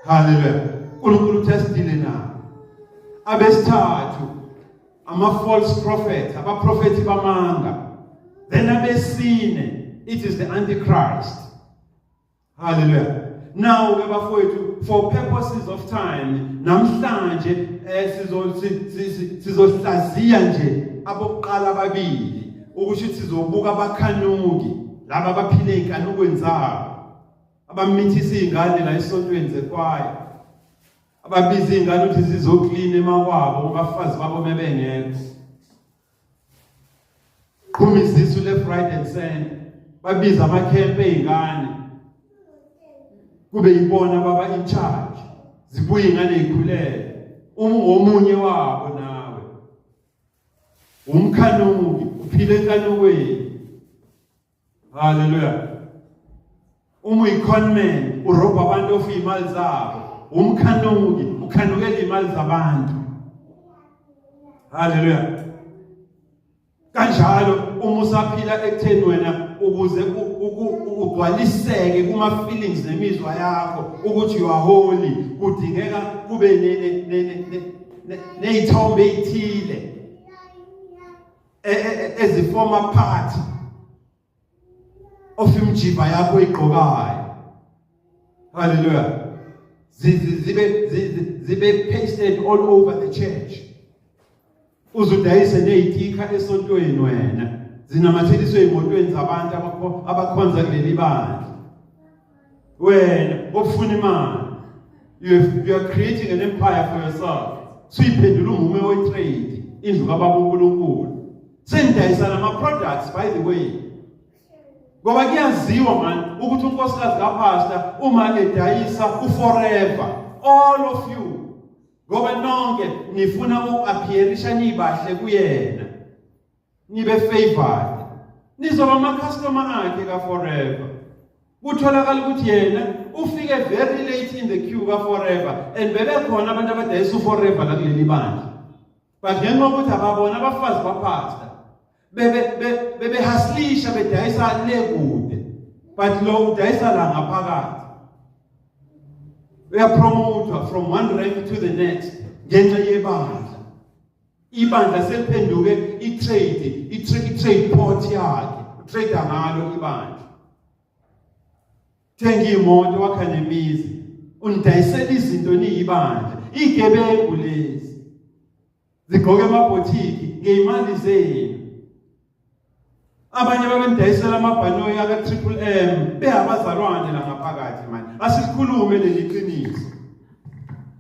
Haleluya. uNkulunkulu uthi asidile nabo. Abesithathu, ama-false prophet, abaprofethi bamanga. Then abesine, it is the antichrist. Hallelujah. Now ke bafowethu, for purposes of time namhlanje sizohlaziya nje abokuqala ababili, ukusho ukuthi sizobuka abakhanuki, laba abaphile einkanukweni zabo, abamithisa izingane la esontweni zekwaya, ababiza izingane ukuthi zizoklina emakwabo abafazi babo mebengekho, qhuma izisu left, right and center, babiza amakhempe ey'ngane kube yibona baba in charge, zibuye ingane ikhulele. Uma ungomunye wabo nawe umkhanuki, uphile enkanukweni. Haleluya. Uma uyiconman, urobha abantu of imali zabo, umkhanuki, ukhanukela imali zabantu. Haleluya. Kanjalo uma usaphila ekutheni wena ukuze ugcwaliseke kuma feelings nemizwa yakho ukuthi you are holy, kudingeka kube nezithombe ezithile ezifoma part of imjiva yakho igqokayo. Hallelujah. Zibe zibe pasted all over the church. Uzudayise nezitikha esontweni wena, zinamathiliswe ezimotweni zabantu abakhonza kuleli bandla. Wena ofuna imali, you are creating an empire for yourself. Suyiphendula umume we-trade, indlu kababa uNkulunkulu. Senidayisa nama-products, by the way, ngoba kuyaziwa man ukuthi unkosikazi kapastor uma edayisa uforever, all of you, ngoba nonke nifuna uku-appearisha nibahle kuyena, nibe favored, nizoba ama-customer akhe ka-forever. Kutholakala ukuthi yena ufike very late in the queue ka-forever, and bebekhona abantu abadayisa u-forever la kuleli bandla, but ngenxa yokuthi ababona abafazi bapastor bebehasilisha bedayisa le kude, but lo udayisa la ngaphakathi, uyapromotwa from one rank to the next ngenxa yebandla. Ibandla seliphenduke i-trade, i-trade port yakhe, utrade ngalo ibandla. Thenga imoto, wakha nemizi, unidayisela izinto niyibandla. Igebengu lezi zigqoke amabhothiki ngeyimali zenu. Abanye babenidayisela amabhanoyi aka Triple M behabazalwane la ngaphakathi. Manje asikhulume leli qiniso.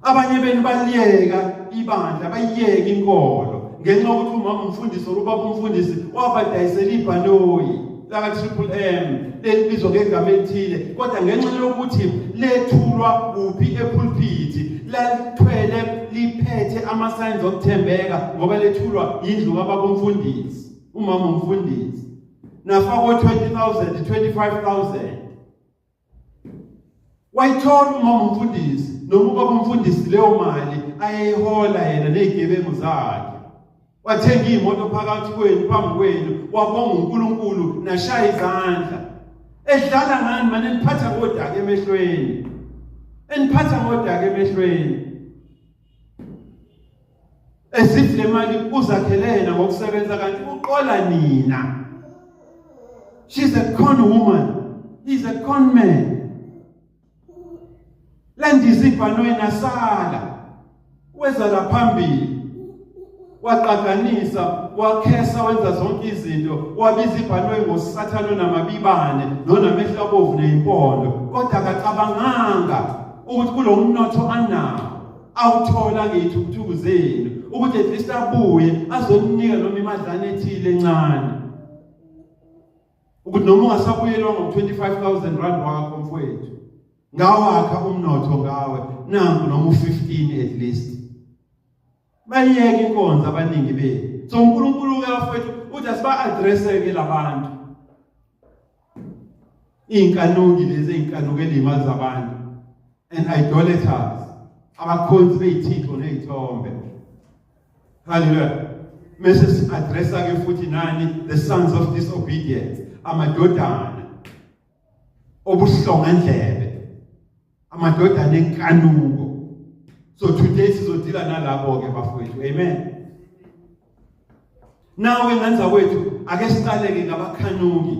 Abanye benu baliyeka ibandla, bayiyeka inkolo ngenxa yokuthi umama umfundisi or ubaba umfundisi wabadayisela ibhanoyi laka Triple M lelibizwa ngegama elithile, kodwa ngenxa yokuthi lethulwa kuphi? Epulpit. Lalithwele, liphethe ama-signs okuthembeka ngoba lethulwa yindlu kababa umfundisi, umama umfundisi. Nafakwa 20,000, 25,000, wayithola umama umfundisi noma ubaba umfundisi leyo mali ayeyihola yena nezigebengu zakhe, wathenga iy'moto phakathi kwenu, phambi kwenu, wabonga uNkulunkulu, nashaya izandla. Edlala ngani mane, niphatha ngodaka emehlweni, eniphatha ngodaka emehlweni, esithi le mali uzakhele yena ngokusebenza, kanti uqola nina. She's a con woman, he's a con man. Landisa ibhanoyi, nasala weza la phambili, waqaganisa, wakhesa, wenza zonke izinto, wabiza ibhanoyi ngosathane onamabibane nonamehlo abovu neyimpondo, kodwa akacabanganga ukuthi kulo mnotho anawo awuthola ngeyithukuthuku zenu, ukuthi at least abuye azoninika noma imadlana ethile encane, ukuthi noma ungasabuyelwa ngo-25,000 rand wakho, mfowethu, ngawakha umnotho ngawe, nanku noma u-15 at least. Bayiyeka inkonzo abaningi bethu. So uNkulunkulu ke, bafowethu, uthi asiba-address-ke labantu, iy'nkanuki lezi ey'nkanukela iy'mali zabantu and idolaters, abakhonzi bey'thixo ney'thombe. Haleluya. Mase si-addressa ke futhi nani? The sons of disobedience, amadodana obuhlongandlebe, amadodana enkanuko. So today sizodila nalabo ke, bafowethu. Amen. Nawe nganza kwethu, ake siqale ke ngabakhanuki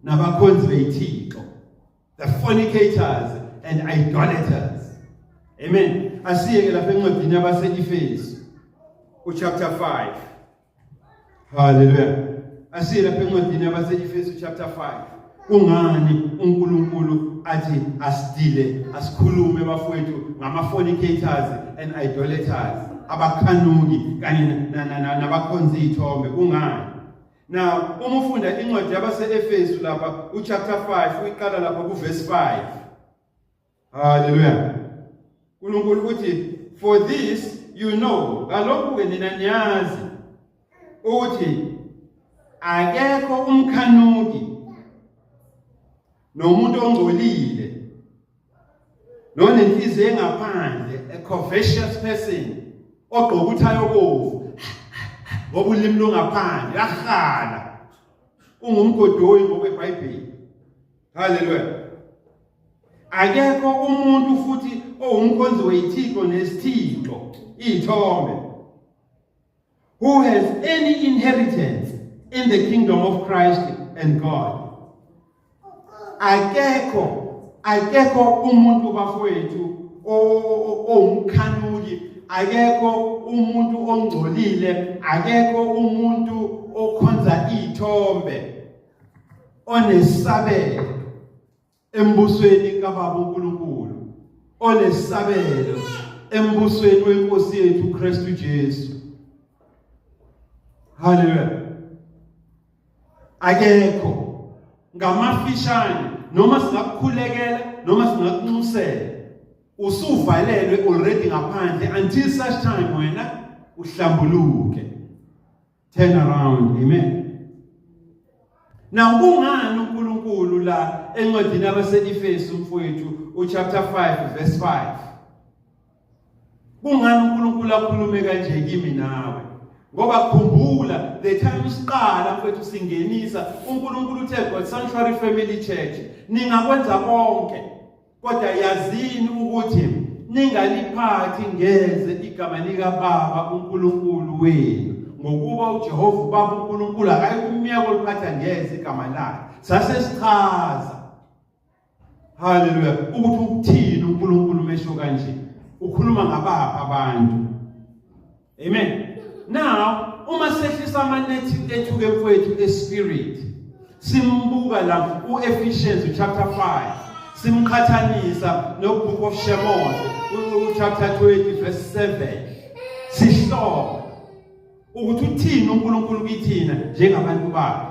nabakhonzi beyithixo, the fornicators and idolaters. Amen. Asiyeke lapha encwadini yabase-Efesu uchapter 5. Haleluya. Asiye lapha encwadini yabase-Efesu chapter 5. Kungani uNkulunkulu athi asidile, asikhulume, bafowethu, ngama-fornicators and idolaters, abakhanuki kanye nabakhonza iy'thombe? Kungani? Now uma ufunda incwadi yabase-Efesu lapha uchapter 5, uyiqala lapha kuverse 5. Haleluya. uNkulunkulu uthi, "For this you know," kalokhu ke nina niyazi ukuthi akekho umkhanuki nomuntu ongcolile nonenhliziyo engaphandle, a covetous person ogqoka uthayi obovu. Ngoba ulimi lungaphandle lahala. Ungumgodoyi ngokweBhayibheli. Haleluya. Akekho umuntu futhi owumkhonzi weyithixo nesithixo, iy'thombe, who has any inheritance in the kingdom of Christ and God. Akekho umuntu, bafowethu, owumkhanuki, akekho umuntu ongcolile, akekho umuntu okhonza iy'thombe onesabelo embusweni kaBaba uNkulunkulu, onesabelo embusweni wenkosi yethu uKristu Jesu. Haleluya. Akekho. Ngamafishane, noma singakukhulekela noma singakunxusela, usuvalelwe already ngaphandle until such time wena uhlambuluke. Turn around. Amen. Now kungani uNkulunkulu la encwadini yabaseEfesu, mfowethu, uchapter 5 verse 5, kungani uNkulunkulu akhulume kanje kimi nawe? Ngoba khumbula, the time siqala, mfowethu, singenisa, uNkulunkulu uthe, God Sanctuary Family Church, ningakwenza konke, kodwa yazini ukuthi ningaliphathi ngeze igama likaBaba uNkulunkulu wenu, ngokuba uJehova uBaba uNkulunkulu akayikumyeka oliphatha ngeze igama lakhe. Sase sichaza, haleluya, ukuthi ukuthini uNkulunkulu mesho kanje, ukhuluma ngabapha abantu. Amen. Now uma sehlisa amanethi ethu ke, mfowethu, espirit, simbuka la uEphesians chapter 5, simqhathanisa no Book of Shemot chapter 20 verse 7, sihloko ukuthi uthini uNkulunkulu kithina njengabantu bakhe.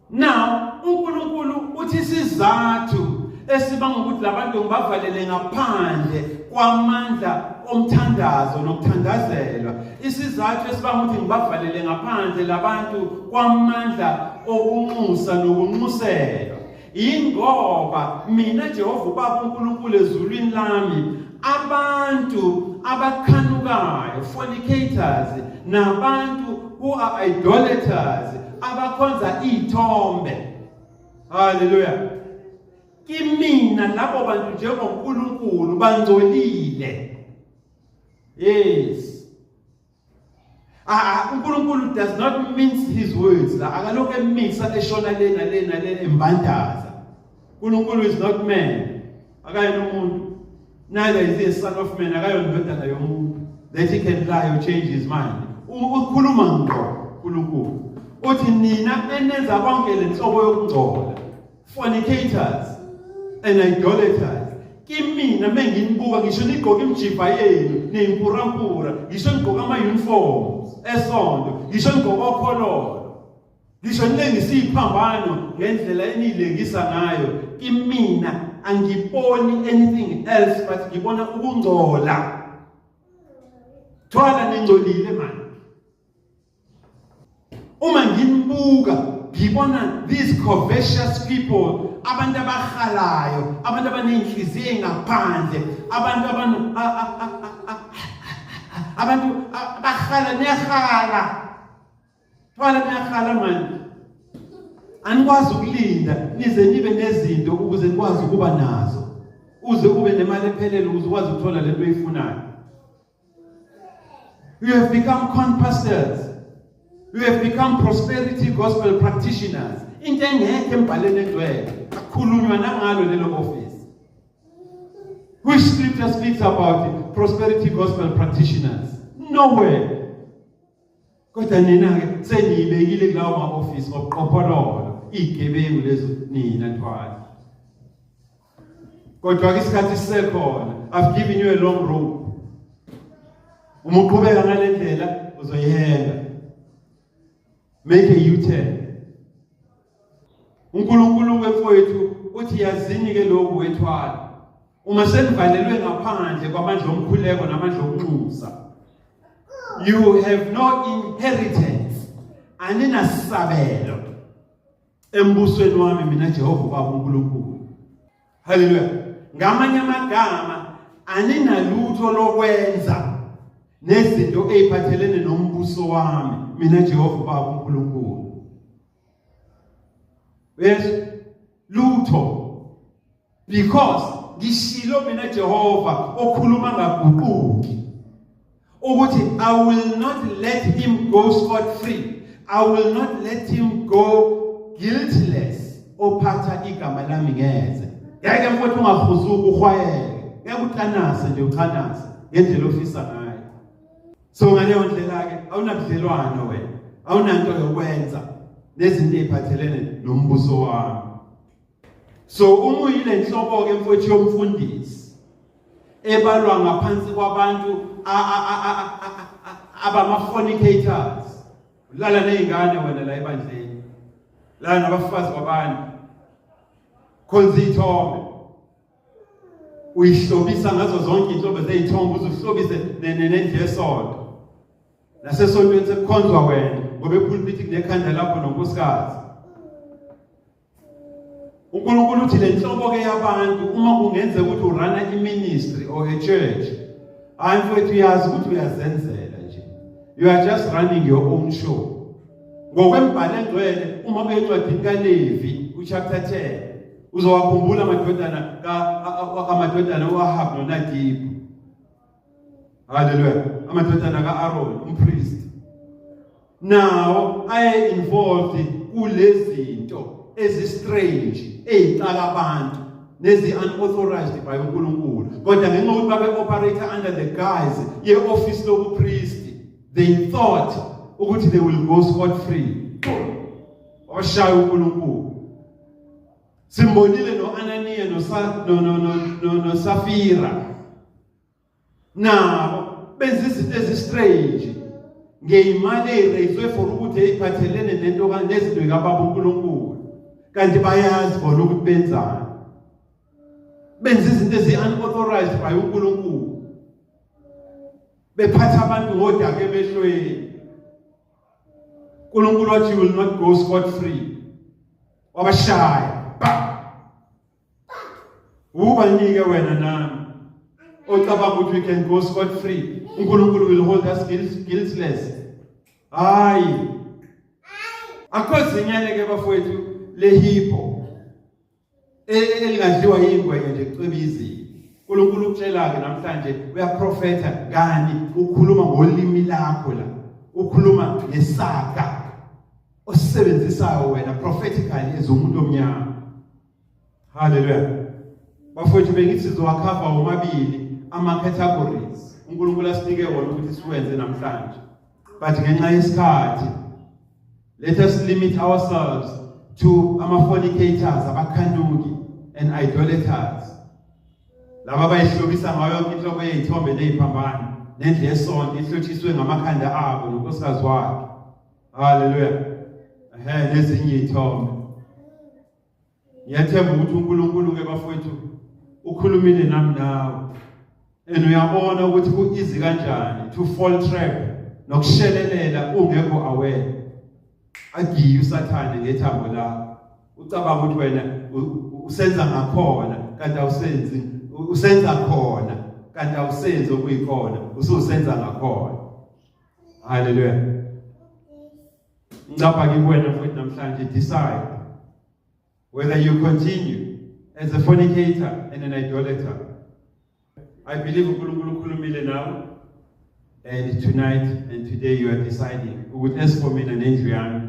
Now uNkulunkulu uthi isizathu esibanga ukuthi labantu ngibavalele ngaphandle kwamandla omthandazo nokuthandazelwa, isizathu esibanga ukuthi ngibavalele ngaphandle labantu kwamandla okunxusa nokunxuselwa, ingoba mina Jehova uBaba uNkulunkulu ezulwini lami, abantu abakhanukayo, fornicators, nabantu who are idolaters, abakhonza iy'thombe, haleluya, kimina labo bantu njengoNkulunkulu bangcolile. Yes. Ah, uNkulunkulu does not mince his words la, akalokhu emisa eshona lena lena lena embandaza. uNkulunkulu is not man, akayena umuntu, neither is he a son of man, akayona indodana yomuntu, that he can lie or change his mind. Ukhuluma ngqo uNkulunkulu, uthi nina enenza konke lenhlobo yokungcola, fornicators and idolaters, kimina menginibuka, ngisho nigqoka imjiva yenu neyimpurampura, ngisho nigqoka ama-uniforms esonto, ngisho nigqoka okhololo, ngisho nilengisa iphambano ngendlela eniyilengisa ngayo, kimina angiboni anything else but ngibona ukungcola. Thwala, ningcolile manje. Uma nginibuka ngibona these covetous people, abantu abahalayo, abantu abaney'nhliziyo ey'ngaphandle, abantu abahala. Niyahala, thwala, niyahala manje. Anikwazi ukulinda nize nibe nezinto ukuze nikwazi ukuba nazo, uze ube nemali ephelele ukuze ukwazi ukuthola lento oyifunayo. You have become con pastors. You have become prosperity gospel practitioners. Into engekho embhalweni engcwele, akukhulunywa nangalo lelo office. Which scripture speaks about prosperity gospel practitioners? Nowhere. Kodwa nina ke seniyibekile kulawo ma-office ngobuqophololo, igebengu lezo nina ntwala. Kodwa ke isikhathi sisekhona. I've given you a long rope. Uma uqhubeka ngale ndlela uzoyihela. Make a U-turn. UNkulunkulu wefowethu uthi yazini ke lokhu wethwala. Uma senivalelwe ngaphandle kwamandla omkhuleko namandla okunxusa, you have no inheritance. Aninasabelo embusweni wami mina Jehova uBaba uNkulunkulu. Haleluya. Ngamanye amagama, aninalutho lokwenza. Nezinto eziphathelene nombuso wami mina Jehova Baba uNkulunkulu. Yes, lutho. Because ngishilo mina Jehova okhuluma ngaguquki ukuthi I will not let him go scot free. I will not let him go guiltless. Ophatha igama lami ngeze. Ngeke mfowethu ungahuzuki uhwayeke. Ngeke utanase nje uchanase ngendlela ofisa ngayo. So ngaleyo ndlela ke awunabudlelwano wena. Awunanto yokwenza nezinto eziphathelene nombuso wami. So uma uyile nhlobo ke mfowethu yomfundisi ebalwa ngaphansi kwabantu abama fornicators, ulala nezingane wena la ebandleni, lala nabafazi babantu, khonza ithombe, uyihlobisa ngazo zonke inhlobo zeyithombe, uzuhlobise nendlu yesonto. Nasesontweni sekukhonzwa wena ngoba epulpit kunekhanda lakho nonkosikazi. uNkulunkulu uthi lenhlobo ke yabantu uma kungenzeka ukuthi urana iministry or a church, hayi mfowethu, uyazi ukuthi uyazenzela nje, you are just running your own show. Ngokwembhalo engcwele, uma kuye encwadini kaLevi uchapter 10, uzowakhumbula amadodana ka amadodana uAhab noNadibu. Haleluya. Amadodana kaAron umpriest nawo aye involved kulezinto ezi strange ezixaka abantu nezi unauthorized by uNkulunkulu, kodwa ngenxa yokuthi babe operate under the guise ye office lobupriest, they thought ukuthi they will go scot free. Washaya uNkulunkulu. Simbonile noAnaniya noSafira nabo benza izinto ezistrange ngeyimali eyiraiswe for ukuthi eyiphathelene nento nezinto kababa uNkulunkulu, kanti bayazi bona ukuthi benzani, benza izinto ezi-unauthorized by uNkulunkulu, bephatha abantu ngodaka emehlweni. uNkulunkulu wathi you will not go scot free, wabashaya ba. Ubanike wena nami ocabanga ukuthi we can go scot free, uNkulunkulu will hold us guiltless. Hayi, akho zinyane ke bafowethu lehipho elingadliwa yingwenya nje kucweba izinto. uNkulunkulu ukutshela ke namhlanje, uyaprofetha kani, ukhuluma ngolimi lakho la, ukhuluma ngesaga osisebenzisayo wena prophetically as umuntu omnyama. Haleluya bafowethu, bengithi sizowakhava womabili ama-categories uNkulunkulu asinike wona ukuthi siwenze namhlanje, but ngenxa yesikhathi let us limit ourselves to ama-fornicators, abakhanuki and idolaters, laba abayihlobisa ngayo yonke inhlobo yey'thombe ney'phambano nendlu yesonto ihlotshiswe ngamakhanda abo nonkosikazi wakhe. Haleluya. Ehe, nezinye iy'thombe. Ngiyathemba ukuthi uNkulunkulu ke bafowethu ukhulumile nami nawe, and uyabona ukuthi ku-easy kanjani to fall trap nokushelelela ungekho aware, agiye usathane ngethambo lakho, ucabanga ukuthi wena usenza ngakhona kanti awusenzi, usenza khona kanti awusenzi okuyikhona, ususenza ngakhona. Haleluya. Ngicapha kuwena futhi namhlanje, decide whether you continue as a fornicator and an idolater. I believe uNkulunkulu ukhulumile nawe, and tonight and today you are deciding ukuthi as for mina nendlu yami,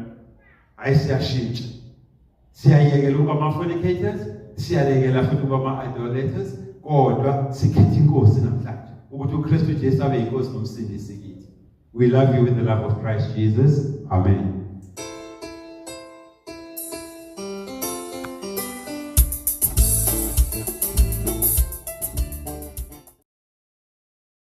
ayisiyashintsha, siyayekela ukuba ama-fornicators, siyalekela futhi ukuba ama-idolaters, kodwa sikhetha inkosi namhlanje ukuthi uKristu Jesu abe yinkosi nomsindisi kithi. We love you with the love of Christ Jesus. Amen.